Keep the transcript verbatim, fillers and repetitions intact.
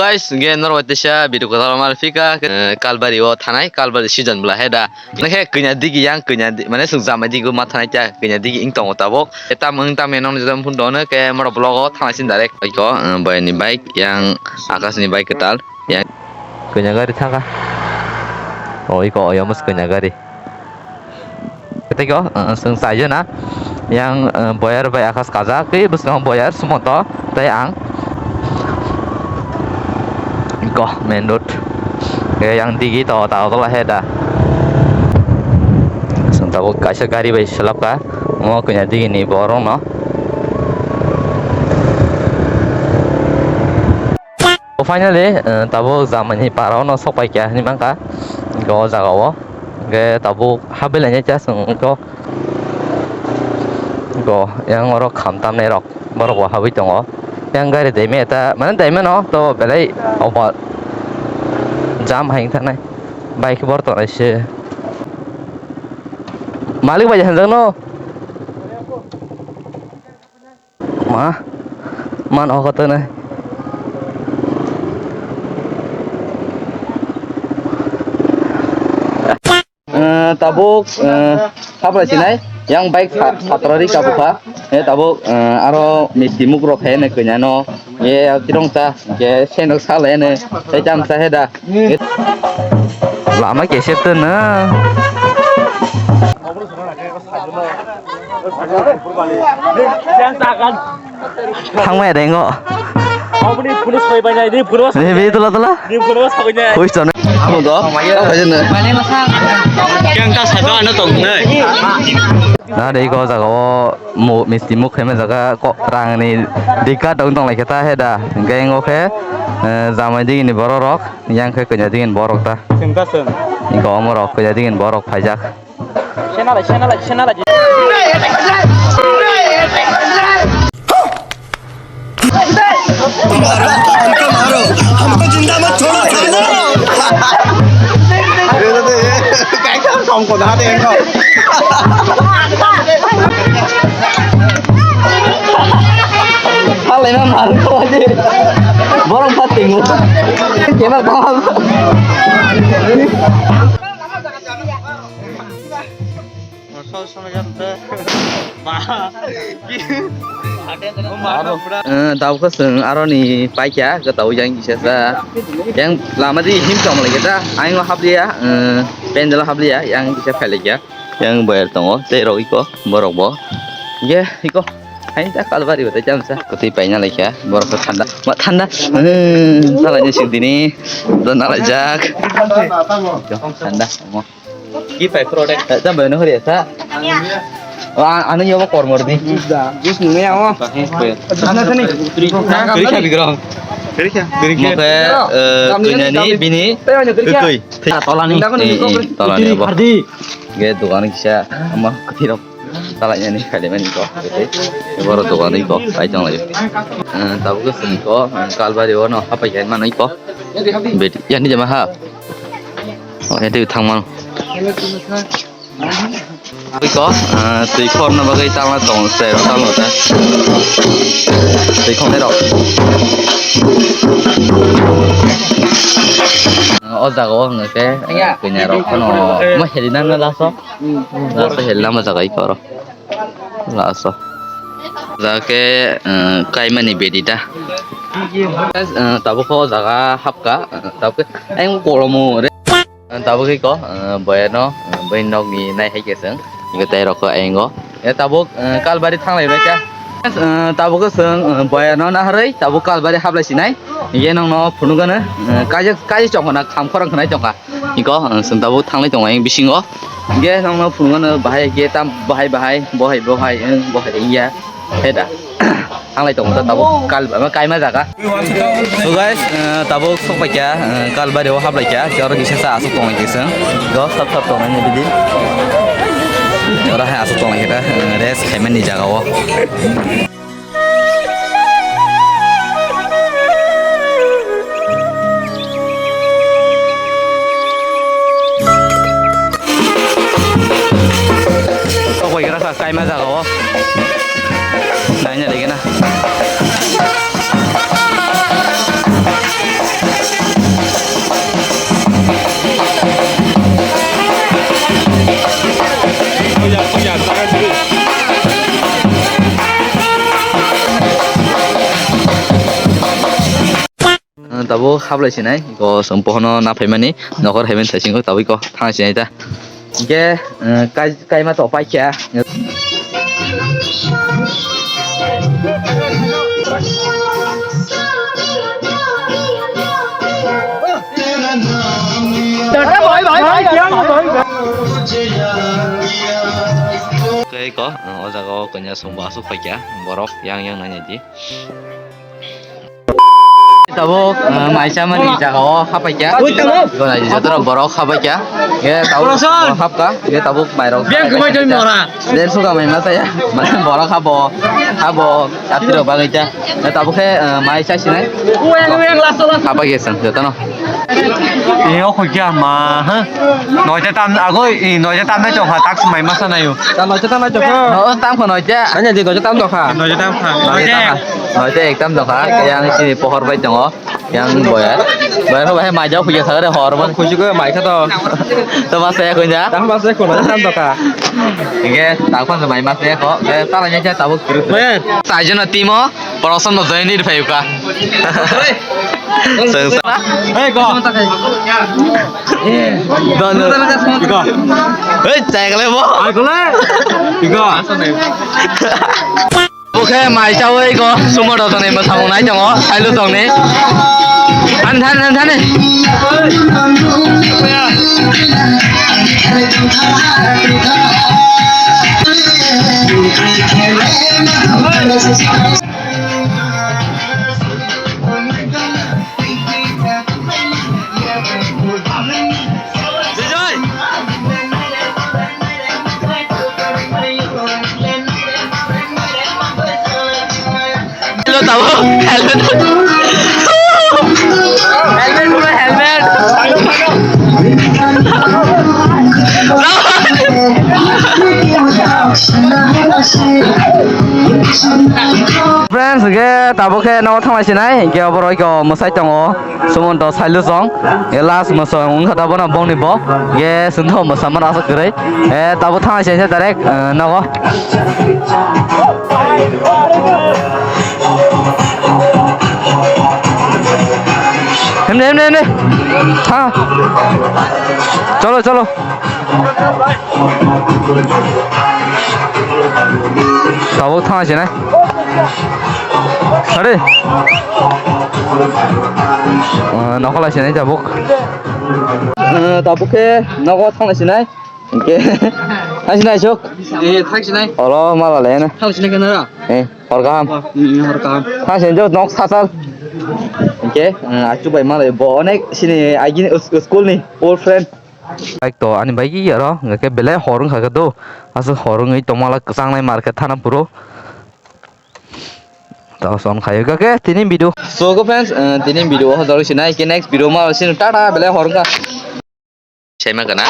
Guys, hwnkhe norok teisa video kwtal ma phika, eh, Kalbari o thanai, Kalbari season bwla he da. Hwnkhe kanya digi yang, kanya di-, mane chwng jamai digi ma thanai cha, kanya digi wng tongo tabuk. E tam wng tam nong jam phun dono ke moro vlog o thanai sin direct. Iko, eh, boyani bike, yang Akash ni bike kwtal. Yang kanya gari thaka. Oh, iko, oh, yamos kanya gari. Tei ko, eh, chwng chaijana. Yang, eh, boyar bai Akash kajak, tei bwskango boyar Sumoto, tei ang. Ko, main road. Eh, yang digi to, ta tola he da. Chwng tabuk kaisa gari bai selapka. Omo kanya digi ni borok no. O finally, eh, tabuk jamani para o no sok pai kha hinwi mankha. Go o jaga o. Hwnkhe tabuk habwi lainai cha chwng wngkha. Go, yang oro kham tamnai rok, borok bo habwi tongo. Yang gari daimaya ta, mane daimano to belai obo jam hai wngthanai. Bike bor tongnai se. Malik bai hanjakno. Ma, man o koto nai. Eh, tabuk, eh, kaplai sinai, yang bike sa-, satrari kabukha. Eh, tabuk, eh, aro misti mukrok hai nai kanya no. Ye, tirong ta, ye, senok sa le ne, sai jam sa he da. Lama kesep to na. Thangmai rengo. Ni bi tula tula. Hui chon. Amo do. Amo do. Yang ta sa do ano tong nai. Na de ko jaga o mo misti muk khaima jaga ko rang ni dika dong dong lai khe ta he da. Hwnkhe engo khe, eh, jamai digi ni borok rok. Yang khe kanya digi ni borok ta. Sengka seng. Iko omo rok kanya digi ni borok phaijak. Senalai, senalai, senalai. मारो, हमको मारो, हमको जिंदा मत छोड़ो, सालो। Borok patingo. Kema bahal. Eh, tabuk khe chwng aroni paikha, kwtao yang kisa sa. Yang lama di him tong lai khe ta, ayang habliya, eh, pendel habliya, yang kisa phai lai kha. Yang bayar tongo, tei rok iko, borok bo. Ye, iko, hain ta kalbari bo tei chamsa. Kwtwi paina lai kha, borok khe thanda, ma thanda. Eh, salai ni sik dini, do nalai jak. Thanda, omo. Ki pai product ta, jam bai no hori ta. O, a-, ano yobo kormor di. Jus nung ya o. Jus na sini. Kiri kha bigrong. Kiri kha. Kiri kha. Mo khe, eh, kanya ni bini. Twi. Tolani. Eh, eh, tolani bo. Ge dogan kisa ama kiri rok. Talai yani kali mani ko. Boro dogan ko. Ai tong lai. Eh, tabuk sini ko. Kalbari o no hapai kai mano ko. Beti. Yani jama ha. Oh, ya, twi thangmano. Twi ko, ah, twi khorna bagwi talna tong, se talna ta. Twi khornai rok. O jaga o hwnga khe, kanya rok phano, mo heli nang laso. Laso heli nang jaga iko ro. Laso. Jaga khe, ah, kaimani bedi ta. Ah, tabuk o jaga hapka, ah, tabuk khe, ayang kolomo re. Tabuk iko, eh, boyano, eh, bai nokni nai hai khe chwng. Iko tei rok ko ayang o. Ya tabuk, eh, kalbari thanglai bai kha. Eh, tabuk chwng, eh, boyano naharwi, tabuk kalbari hablai sinai. Ye nokno phunukgano, eh, kaijak, kaijak chongkhana, kham khorang khnai chongkha. Iko, eh, chwng tabuk thanglai tongo ayang bisingo. Ye nokno phunukgano bahai khe tam, bahai, bahai, bohai, bohai, eh, bohai, ya. Heda. Ang lai tongo ta tabuk kal, ama kaima jaga. So guys, eh, tabuk sok pai kha, eh, kalbari o hap lai kha, khe oro kisa sa asuk tong lai kisa. Go sap sap tong lai bidi. Oro hai asuk tong lai kha, eh, rest khaimani jaga o. Sok pai kha kaima jaga o. Naina degena. Tabuk hablai sinai, go song pohono na phaimani, nokor haiman thai singo tabuk ko thang sinai ta. Hingke, eh, kai, kaima to paikha. Tei ko, eh, o jaga o kanya songbo aswk paikha, borok yang yang nanya di. Tabuk, eh, maisa mani jaga o hapaikha. Oi, tabuk. Gona di joto borok hapaikha. Ye tabuk borok hapka, ye tabuk mairok. Beng kumai joi mora. Den suka mai masa ya. Mane borok habo, habo, atiro bagaicha. Ye tabuk khe, eh, maisa sinai. Ueng, ueng, last, last. Hapa gesang joto no. Iyo khukya ma, ha? Noita tam, ago, i noita tam na chokha, tak mai masa nayo. Ta noita tam na chokha. No, tam ko noita. Anya di noita tam chokha. Noita tam kha. Noita tam kha. Noita ekdam chokha. Yang sini pohor bai tongo. Yang boyar. Boyar ko bahai mai jao khukya sagare hor ban. Khusi ko mai kha to. To masa ya khunja. Ta masa ko noita tam chokha. Inge, tak ko mai masa ya ko. Eh, tala nya cha tabuk. Boyar. Sajona timo. Proson no join ni phai ka. Sengsa. Hey, go. Don. Go. Hey, chai kale bo. Ai kale. Go. Oke, mai chawai go. Sumo do tone mo samung nai tongo. Sailu tong ni. An than, an than. Hello, tabo. Helmet. Helmet, bro, helmet. Friends, ge tabo khe nogo thangmai sinai, ge obo roi ko mwsai tongo. Sumonto sailu song, e last mosong wngkha tabona bongni bo, ge sundho mosamani aswk kwrwi, e tabo thang se direct, eh, nogo. Himne, himne, himne. Ha. Cholo, cholo. Tabuk thang se nai. Are. Eh, nokol lai sinai tabuk. Eh, tabuk khe nogo thang lai sinai. Hingke thang sinai sok. Eh, thang sinai. Oro mala le na. Thang sinai kana ra? Eh, hor kaham. Oh, hmm, hor kaham. Thang sinai jok nok sasal. Hingke, eh, achu bai mala bo onek sini agini us-, school ni old friend. Bike to ani bike aro hingke belai hor wngkha khe do. Aswk hor wngwi tongmala kwchangnai market thana phuru. Tao son khayo ga ke tini video. So go friends, eh, tini video ho dori sinai ke next video ma sin tata bele hor ga. Sai ma gana.